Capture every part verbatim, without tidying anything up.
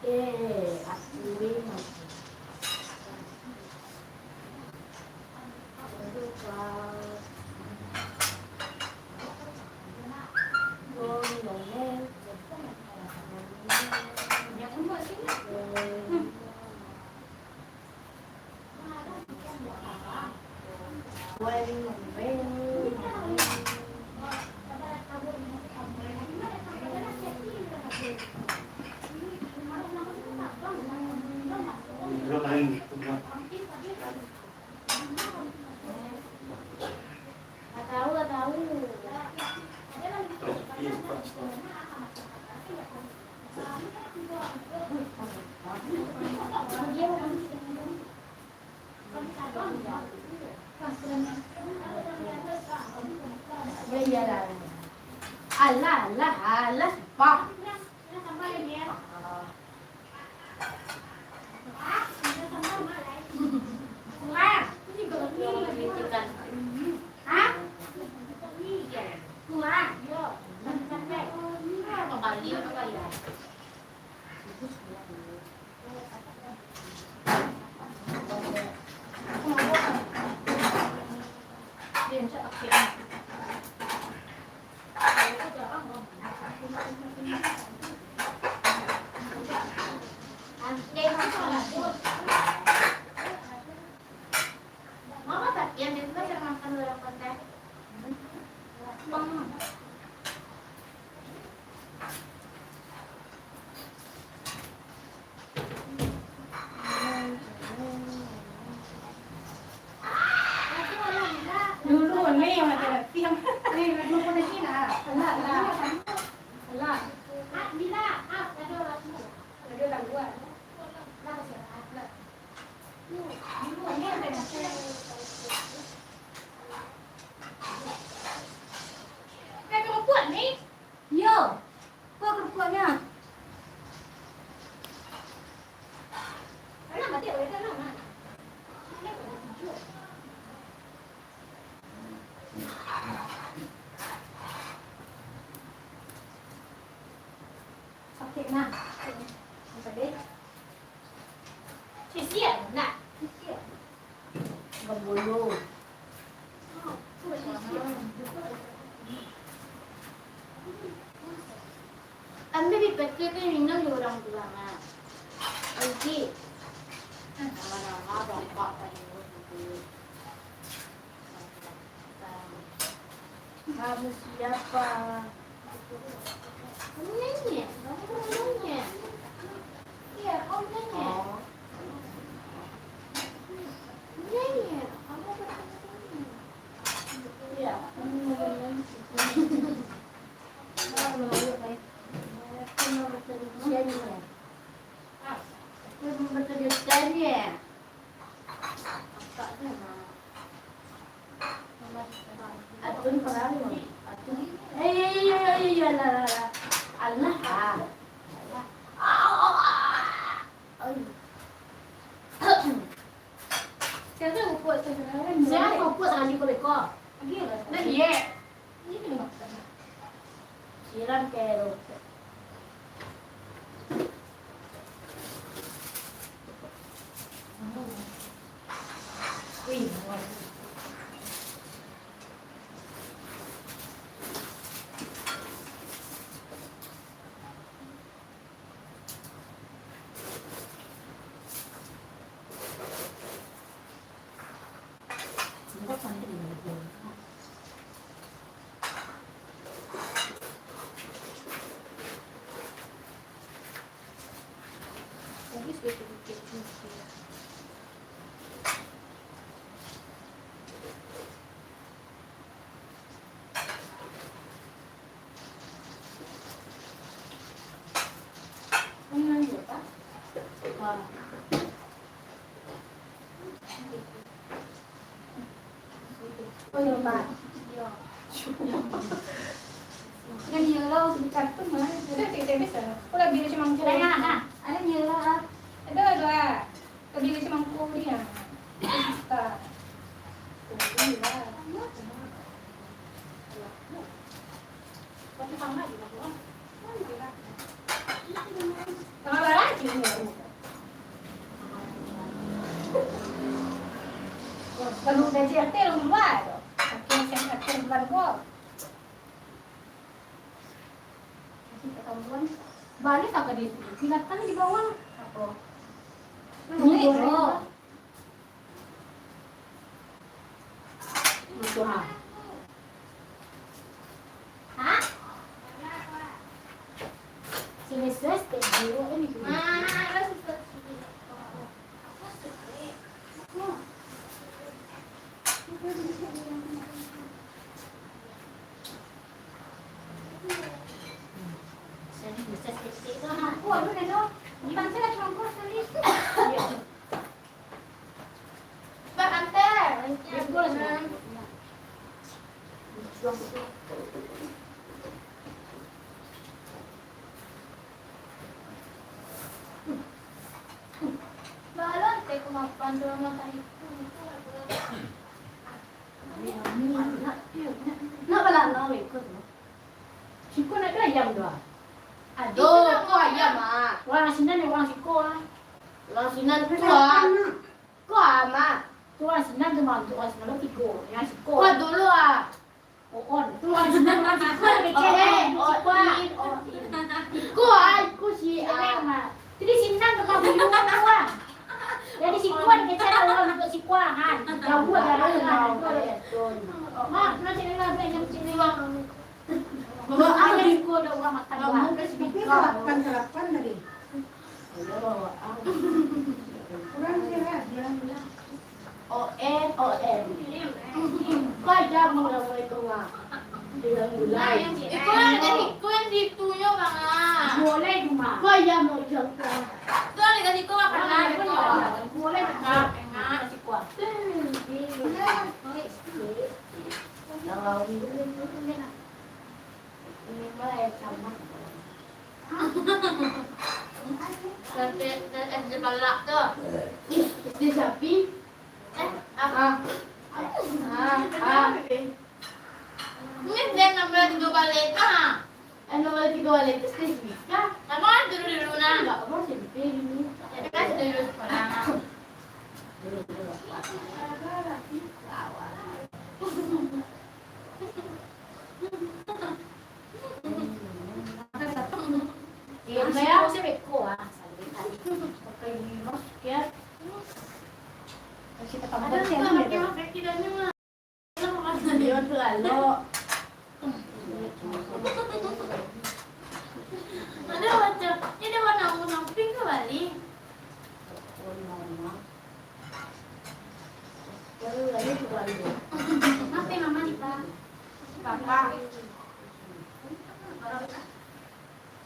Eh, aku ini. Ya, iyalah. Alah, alah, alah, bah. Kurang. Hah? Kurang. Berapa kali, berapa kali? Mama, tapi yang itu kan makan dalam konten. Bang. Dulu ni macam latihan. Eh, dulu pun lagi lah. Alah, alah. Alah. Ada lagu, ah. Lah, siap. Lah. Kan kerupuk ni? Yo. Kok kerupuknyo? Alah, mati, boleh kan, Mak? Sakik, nah. Sakik. Sisiah, nak? Sisiah. Gambolo. Ambil di P T tu minum di urang tulang, ah. Oke. Nama-nama bapak tadi. Kamu siapa? Kamu nyanyi? Kamu nyanyi? Iya, kamu nyanyi. Oh. Nyanyi. Kamu bertanya-tanya. Iya, kamu nyanyi. Kamu mau bertanya-tanya. Kamu bertanya-tanya. Atun perang, Atun. Eh, iya, iya, iya, iya, lah, lah, lah. Alah, ah. Alah. Ah. Ai. Siapa yang pupuk tu? Siapa yang pupuk sekali kau beko? Lagi ada. Nah, iya. Siram ke rokok. Wih. Oh, iya, Pak. Iya. Kan iya lah, sebentar tu mah. Ada tiga habis lah. Aku lah bilik cuma mangkuk. Tengah, nah. Ada iya lah. Ada, ada. Tapi dia cuma mangkuk ni lah. Tak. Oh, iya. Tapi sama je lah, Bang. Kalau gaji RT lah bulan tu. Akhir, akhir bulan ko. Balik tak ka di, ingatan di bawah. Apo? Duit tu. Itu ha. Ha? Sini ses, tek dulu ini. Nak balana weh ko tu. Siko nak ado ayam tu ah. Ado, ko ayam ah. Urang sinan, urang siko ah. Urang sinan tu ah. Ko ah, Mak. Tu urang sinan tu, Mak. Tu urang sinan lo tigo. Yang siko. Ko dulu ah. Oon. Tu urang sinan, urang siko. Kecek, eh. Siko ah. Iko ah, iko si ah. Jadi sinan tu urang buyuang tu ah. Jadi siko dikecek urang untuk siko ah, kan. Jauah dari urang. Mak, nak cari lah, nak cari lah. Bawa ayam iko dah urang makan. Kamu dah sedikit. Salapan, salapan tadi. Kurang sehat dia. O N, O N. Kau aja mengawai tunga. Dengan gulai. Iko yang tadi, iko yang di tunyo, Bang, ah. Boleh, Bang. Kau aja mau jangka. Tu yang dikasih kau makan lah, gitu. Boleh, Bang. Enak, kasih kuah. Yang lawan dulu. Ini mah ayam sama. Nanti, nanti di balak tu. Di sapi. Eh, ah. Ah, ah. Ini dia nambah tiga balai, ah. Eh, nambah tiga balai tu sedih juga. Nama dulu-dulu, nah? Enggak, apa sih, ini? Jadi kan dulu sekolah, nah. Ada warna pink ke balik? Maafin mama nih, Pak. Papa.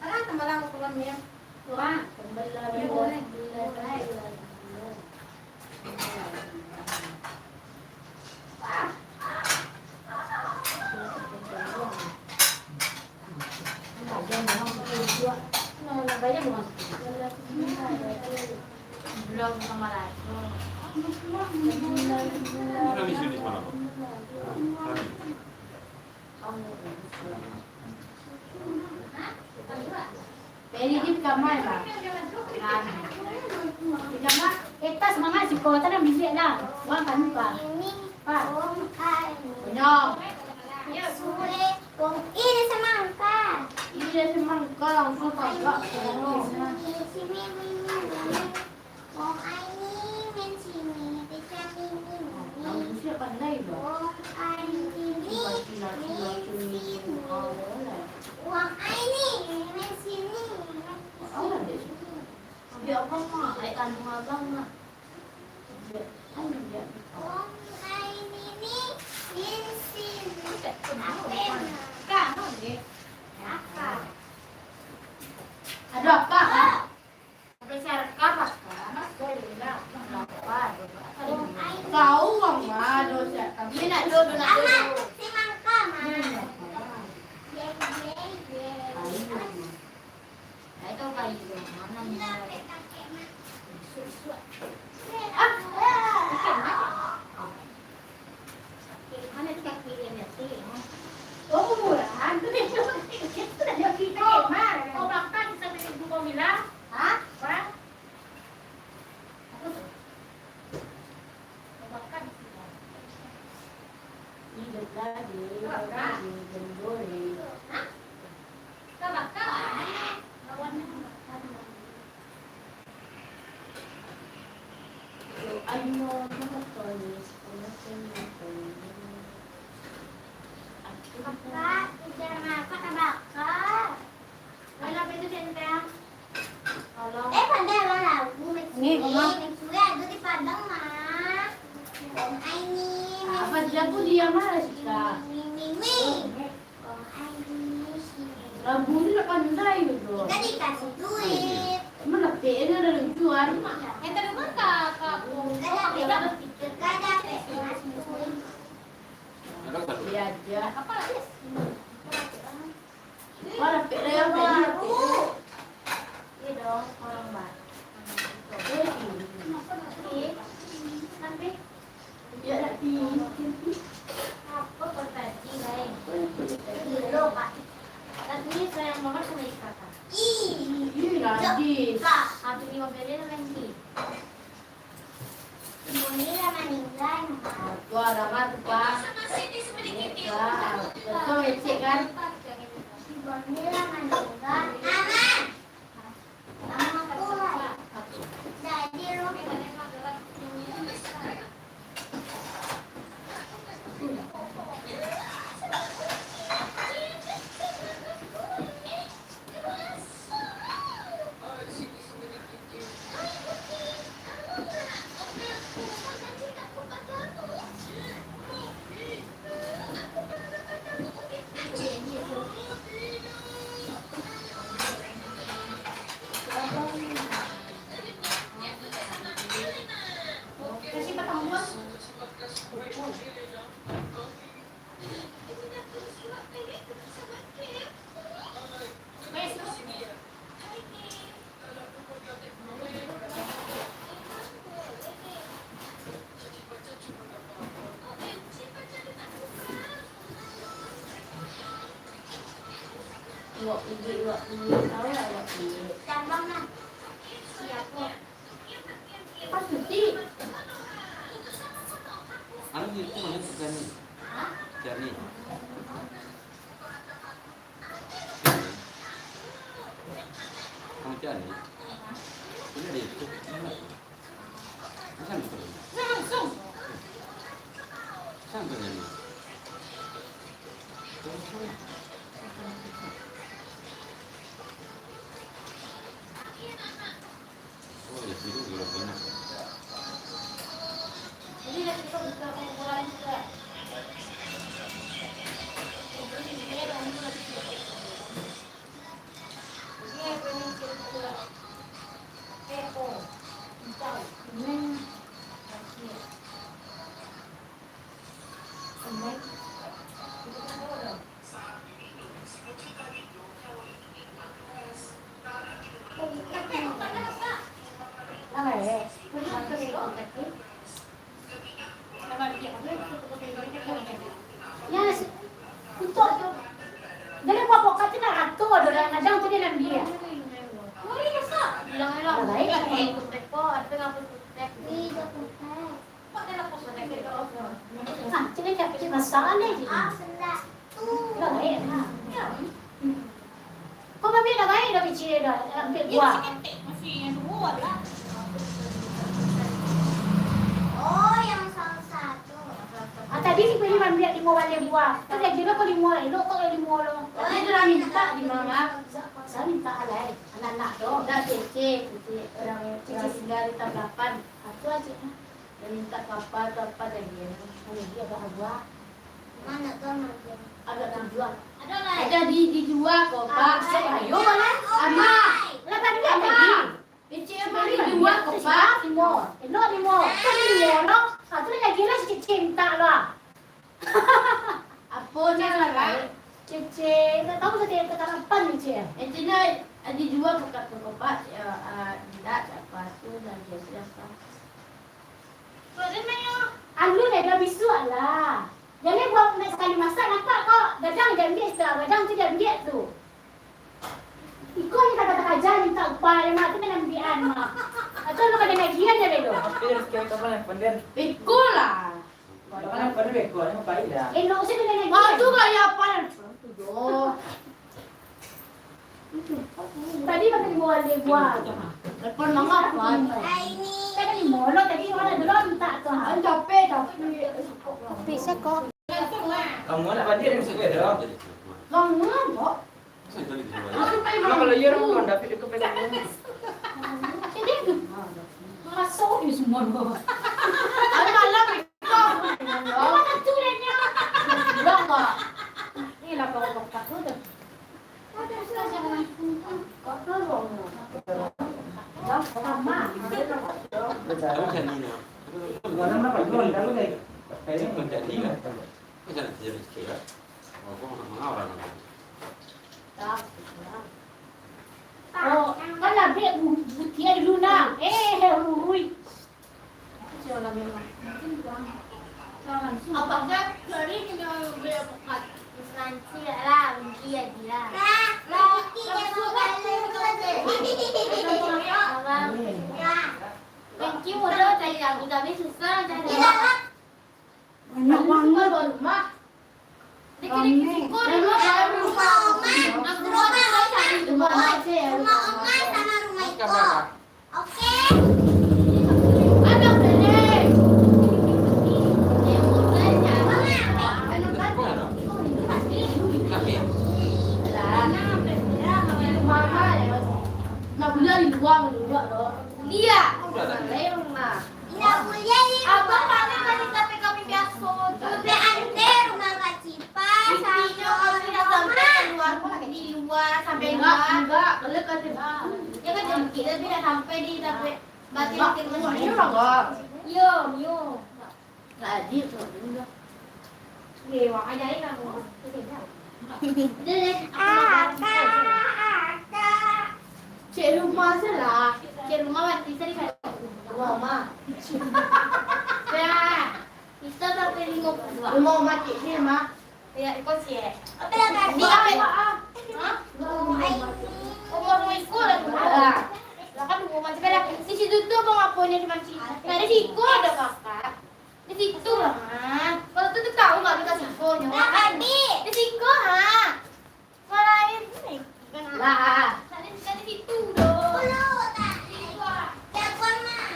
Salah, tambah lah, kurang ya. Kurang. Tambah lah. Iya, boleh. Jadi di kamar lah. Di kamar, eh, tas mangan siko, tanam bilik lah. Wang kami, Pak. Pak. Banyak. Sule, wong iri semangka. Iri semangka, langsung tagak. Sini, sini, sini. Wong Aini main sini, di sini. Wong Aini main sini. Wong Aini main sini. Ya Allah, Mak, adik kandung abang, Mak. Wong Aini ni main sini. Apa, Mak? Apa? Ada apa, Mak? Tahu, Mama, dosa kami. Ini nak dulu, nak dulu. Amak, semangka, Mak. Ye, ye, ye. Nah, itu kayu. Mana, Mak? Sup, sup. Ah, ah, ikan, Mak. Mana tu kaki dia ni? Oh, murah. Itu dah jadi kita, Mak. Kau makan sampai ibu kau bilang. Hah? Tadi, tadi, jam dua ni. Kakak, ujan masak, Kakak. Mana itu, Centang? Tolong. Eh, pandai lah lagu, Mek Ni, Sule. Mama. Mek Sule ada di Padang, mah. Ai ni, Mek Apa Sule. Dia pun dia marah, Sita. Mi, mi, mi, mi. Oh, ai ni, Mek Sule. Lagu ni lah pandai gitu. Kita dikasih duit. Emang lah P N ada lucuan. Yang tadi mah kak, kak. Kada, kada. Kada, kada. Dia aja. Apa lagi? Wah, rapek dah, rapek dah, rapek dah. Iya dong, orang baik. Iya, tapi apa kau tadi, Lai? Tapi sayang banget sama Ika, Kak. Ih, najis. Kak, tapi lima belas nanti. Si Boni lah maningga, nah. Tuh, ada mah tuh, Pak. Iya, Pak. Betul, ecek, kan? Si Boni lah maningga. Ama! Ama, tuh, lah. Jadi, lu. Iwak pidi, iwak pidi, tahu nggak iwak pidi? Tambang lah. Siapa? Pas cuci. Anu itu mana sukanya? Hah? Cari. Macam ni. Ini dia tu. Macam tu. Langsung. Macam tu ni. Oh, di situ juga banyak. Ya, si-, untuk tu. Jadi, buah pokat tu nak rato, ada orang kadang tu dia nak ambil. Bilang lah. Baik. Ah, cina cakap cina masalah ni. Lah, eh, nah. Kau ambil dah baik dah kecil dah, ambil buah. Oh, yang salah satu. Ah, tadi si Peri ambil limo baleh buah. Kan gaji lah kau limo lah, elok kau limo lah. Tapi tu lah minta di mama. Sa-, saya minta alai, anak-anak tu. Dah cece, cece. Orang, orang tinggal di Tambelapan. Ah, tu aja, nah. Dia minta tu apa, tu apa, dan dia, mana dia agak buah. Mana tu, mana dia? Agak tujuan. Ada lah. Ada di, dijual kok, Pak. Ah, ayo, malah. Ama. Lah, tadi ada. Ama. Kecil mah dijual kok, Pak. Limo. Elok limo. Kan limo, no? Ah, tu lagi lah si kecil minta lah. Apo ni lah, Kak? Cece, tak tahu tadi yang kata lapan ni, Cek. Eh, Cina, ah, dijual bukan tu, Pak. Ya, ah, tidak, siapa tu, dan dia siapa. Alun, eh, dah bisuak lah. Jadi, buat nak sakali masak, nampak kok. Gadang je ambil tu, gadang tu je ambil tu. Iko ni kata takaja minta upah, dia mak tu kan ambian, mak. Atau lu kada nagihan je, Bedo? Hampir sekian kapan yang penden? Beko lah. Pada Kenapa dia beko? Dia ngapain dah? Eh, nak usah dengan lagi. Maju gaya apa? Tujuh. Tadi pakai di bawah dia buah. Telepon mama apa? Tadi di mall, tadi orang ada lontak tu. Kan capek, capek. Bisa kok. Kamu nak balik dari situ dah? Bangun, kok. Nah, kalau iya, orang bukan David, dia kepengen. Jadi, masuk di semua dua. Ada malam, Iko. Mana tu dah, Nyak? Bilang, Kak. Ni lah, kalau kau takut, dah. Oh, kan lah, Bek, bu-, butia dulu, nah. Eh, ruhui. Apakah dari punya beli apokat? Nanti lah, mungkin ya dia. Lah, mungkin ya, mungkin udah cari lagi, tapi susah cari. Banyak banget. Di siko, di rumah. Rumah Oma. Rumah Oma. Rumah Oma sama rumah Iko. Oke. Ada beli. Nak beli di luar dulu, loh. Iya. Udah, dah. Lain rumah. Indak buliah di rumah. Abang pakai tali tapi kami biaso tu. Tapi ante rumah Kak Cipa, intinya kalau tidak sampai keluar, di luar, sampai luar. Enggak, enggak, kalau kata, ya kan, jengkit tapi tidak sampai di, sampai batin. Enggak, enggak, enggak. Yo, yo. Enggak adil tu, enggak. Cek rumah se lah. Cek rumah mati tadi kan. Rumah Oma. Ya. Kita sampai lima puluh dua. Rumah Oma cek ni, Mak. Ya, iko cek. Apa lah tadi? Ni apa? Hah? Rumah Oma. Rumah Oma iko lah tu. Lah kan rumah Oma sebelah. Di situ tu abang aponyo di mancing. Nah, di siko ada kakak. Di situ lah, ha. Kalau tu, tu tahu nggak kita siko nyo? Lah, Abi. Di siko, ha. Malain ni. Lah. Tadi, tadi situ doh. Jagoan mah.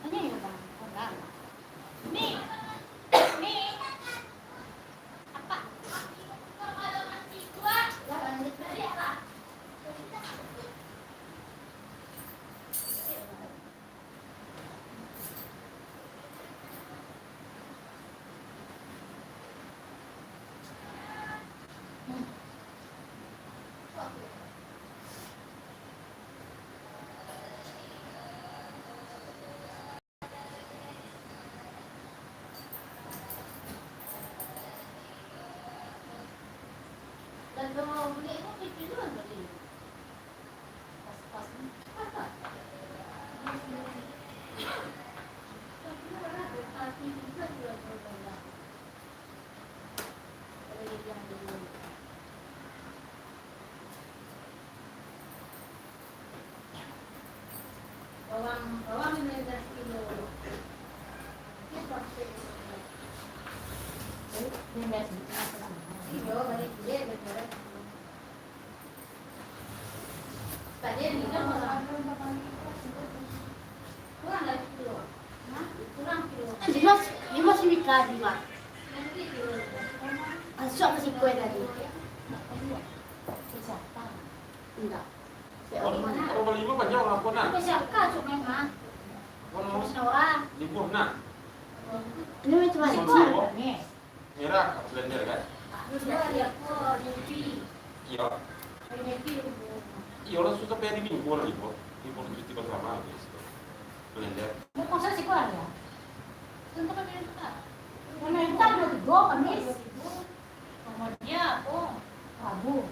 Ini, Bang. Ni. Ni. Dimas, Dimas Mika, Dimas. Masuk ke situ tadi. Enggak. Kalau, kalau balimo banyak urang ko, nah. Siapa, Cuk, memang? Kalau musyawarah. Libur, nah. Ini macam mana? Libur. Merah, blender, kan? Iya. Iya, urang susah payah di minggu, urang libur. Libur cuti bersama, habis tu. Blender. Mau kosong sih, kok ada? Tentu kan dia tak. Mana yang tak ada, dua Kamis. Sama dia, oh. Rabu.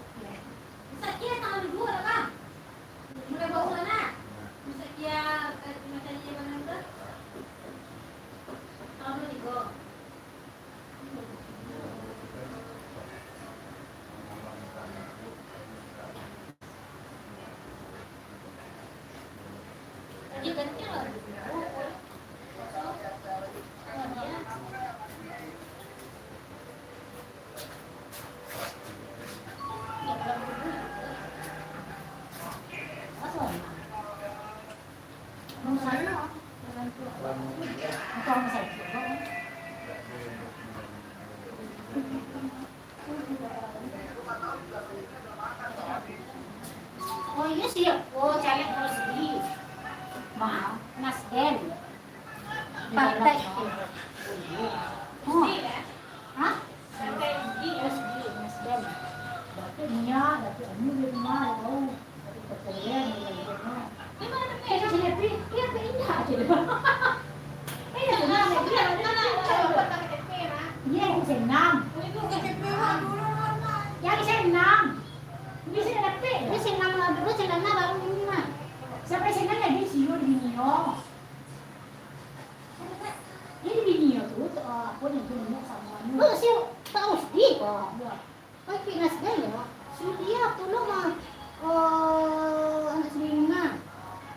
Bisa kia tanggal dua lah, Bang. Mulai baru sana. Bisa kia, eh, macam dia, Bang, tu. Tanggal dua tiga. Oh, iyo, siap. Oh, caleg Rosdi. Maaf, Nasdem. Partai. Oh. Hah? Rosdi, Nasdem. Dapek minyak, dapek anu di rumah, tahu. Dapek percayaan, dapek rumah. Di mana tu? Saya cari P, iya, P indah aja deh. Eh, ya, senang, ya, iya, ada P. Iya, yang senang. Yang senang. Ini saya dapet. Ini senang lah dulu, senang lah baru ini mah. Sampai senang ya, dia siur di Nio. Jadi di Nio tu, tu, ah, apa yang dia minyak sama anu. Oh, si Pak Rusdi. Iya. Pakai Nasdem ya? Sudah tu lo mah, eh, anak sendiri mah.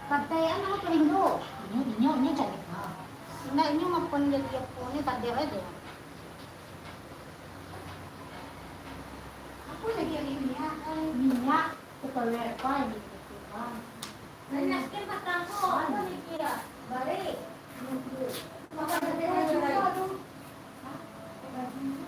Partai anu tu Indo. Inyo, inyo, inyo cari mah. Ndak, inyo mah pun jadi apa ni, kader aja. Apa lagi yang minyak? Minyak, kepala apa ini? Minyak kan patang tu, apa ni kira? Balik. Makan baju tu. Hah? Baju.